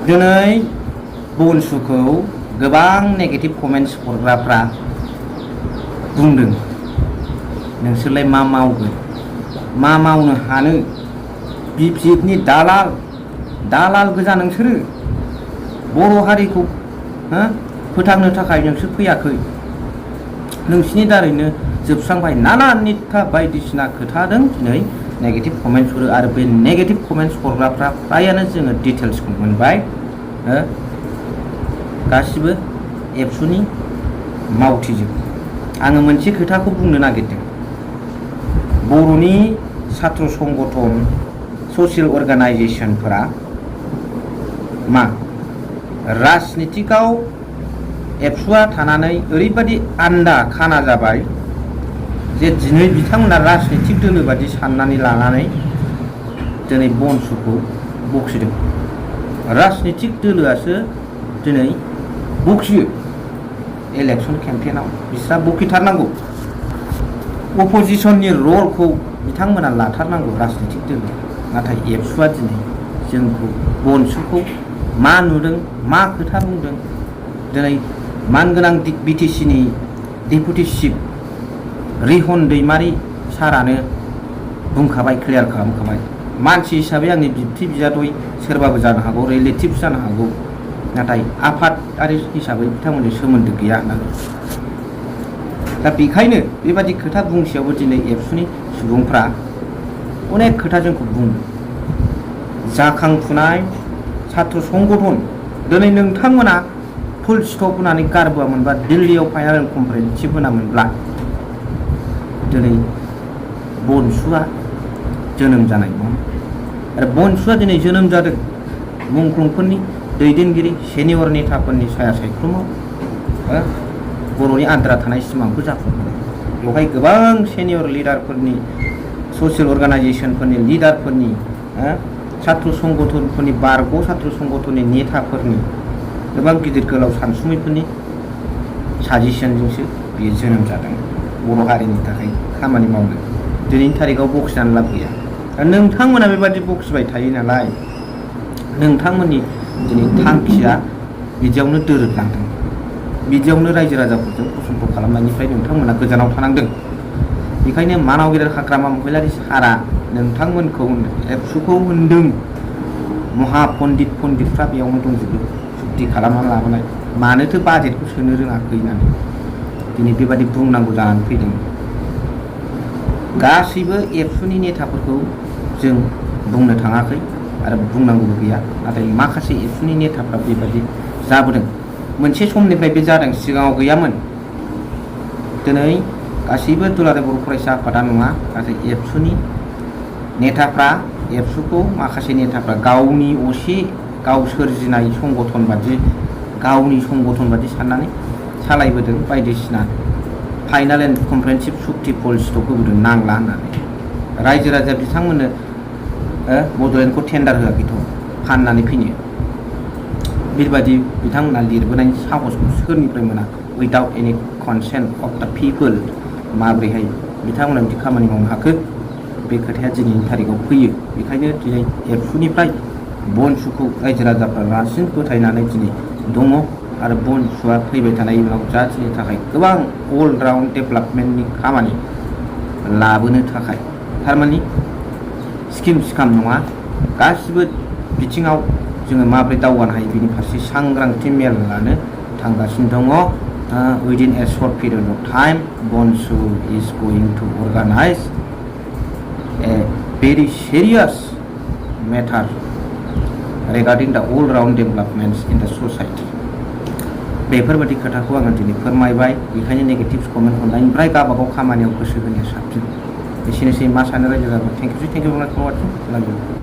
दिनै बनसुखौ गोबां negative comments हरग्राफ्रा बुंदों नोंसोरलाय मा मावगोन मा मावनो हानो बिपिएफनि दालाल गोजा नोंसोरो बर' हारिखौ फोथांनो थाखाय नोंसोर फैयाखै नोंसिनि दारैनो जोबस्रांबाय नाना निथा बायदिसिना खोथादों दिनै नेगेटिभ कमेन्ट्स हरो आरो बे नेगेटिभ कमेन्ट्स हरग्राफ्रा फ्रायानो जोङो डिटेल्सखौ मोनबाय गासिबो एबसुनि मावथिजोब आङो मोनसे खोथाखौ बुंनो नागिरदों बर'नि सात्र संगठन ससियेल अर्गानाइजेसनफोरा मा राजनितिकआव एबसुआ थानानै ओरैबायदि आन्दा खाना जाबाय जे दिनै बिथांमोना राजनितिक दोलो बादि साननानै लानानै दिनै बनसुखौ बखिदों राजनितिक दोलोआसो दिनै बखियो इलेक्सन केम्पेइनाव बिस्रा बखिथारनांगौ अपोजिशननि रलखौ बिथांमोना लाथारनांगौ राजनितिक दोलो नाथाय एबसुआ दिनै जोंखौ बनसुखौ मा नुदों मा खोथा बुंदों दिनै मानगोनां बिटिसिनि डेपुटि चिफ रिहन दैमारि सारानो बुंखाबाय क्लियार खालामखाबाय मानसि हिसाबै आंनि बिबथै बिजादै सोरबाबो जानो हागौ रिलेटिभ्स जानो हागौ नाथाय आफादारि हिसाबै बिथांमोनजों सोमोन्दो गैया होननानै दा बेखायनो बेबादि खोथा बुंसेयावबो दिनै एबसुनि सुबुंफ्रा अनेक खोथा जोंखौ बुङो जाखांफुनाय सात्र संगठन दिनै नोंथांमोना फुल स्टप होनानै गारबोआमोनबा दिल्लीयाव फाइनाल कनफारेन्स होनामोनब्ला दिनै बनसुआ जोनोम जानाय नङा आरो बनसुआ दिनै जोनोम जादों मुंख्लंफोरनि दैदेनगिरि सेनियर नेताफोरनि साया सायख्लुमाव बर'नि आद्रा थानाय सिमांखौ जाफुंहोनाय बेवहाय गोबां सेनियर लिडारफोरनि ससियेल अर्गानाइजेसनफोरनि लिडारफोरनि सात्र संगठनफोरनि बारग' सात्र संगठननि नेताफोरनि गोबां गिदिर गोलाव सानसुमैफोरनि साजेसनजोंसो बेयो जोनोम जादों बर' हारिनि थाखाय खामानि मावनो दिनैनि थारिखआव बखिनानै लाब गैया नोंथांमोना बेबादि बखिबाय थायो नालाय नोंथांमोननि दिनै थांखिया बिदियावनो दोरोदलांदों बिदियावनो रायजो राजाफोरजों फसंथ खालामनायनिफ्राय नोंथांमोना गोजानाव थानांदों बेखायनो मानाव गेदेर हाग्रामा महिलारि सारा नोंथांमोनखौ एबसुखौ होनदों पन्डितफ्रा बेयावनो दंजोबो सुक्ति खालामनानै लाबोनाय मानोथो बाजेटखौ सोनो रोङाखै होननानै दिनै बेबादि बुंनांगौ जानानै फैदों गासैबो एबसुनि नेताफोरखौ जों बुंनो थाङाखै आरो बुंनांगौबो गैया नाथाय माखासे एबसुनि नेताफ्रा बेबादि जाबोदों मोनसे समनिफ्राय बे जादों सिगाङाव गैयामोन दिनै गासैबो दुलाराय बर' फरायसा आफादा नङा नाथाय एबसुनि नेताफ्रा एबसुखौ माखासे नेताफ्रा गावनि असे गाव सोरजिनाय संगठन बादि गावनि संगठन बादि साननानै सालायबोदों बायदिसिना फाइनाल एन्ड कमप्रेहेनसिभ सुक्ति फुल स्टप होबोदों नांला होननानै रायजो राजा बिथांमोननो बड'लेण्डखौ टेन्डार होआखैथ' फाननानै फैनो बेबादि बिथांमोना लिरबोनायनि साहसखौ सोरनिफ्राय मोना उइदाउट एनि कनसेन्ट अफ दा पिपोल माबोरैहाय बिथांमोना बिदि खामानि मावनो हाखो बे खोथाया दिनैनि थारिखआव फैयो बेखायनो दिनै एबसुनिफ्राय बनसुखौ रायजो राजाफ्रा रासिन फोथायनानै दिनै दङ आरो बनसुआ फैबाय थानाय उनाव जाथिनि थाखाय गोबां अल राउन्ड डेभेलपमेन्टनि खामानि लाबोनो थाखाय थारमानि स्काम नङा गासिबो बिथिङाव जोङो माबोरै दावगानो हायो बिनि फारसे सांग्रांथि मेल लानो थांगासिनो दङ within a short period of time बनसु is going to organize a very serious matter regarding the all round developments in the society बेफोरबायदि खोथाखौ आङो दिनै फोरमायबाय बेखायनो नेगेटिभ कमेन्ट हरनायनिफ्राय गावबागाव खामानियाव गोसो होनाया साबसिन एसेनोसै मा सानो रायजो राजा थेंक इउ फर वाचिं।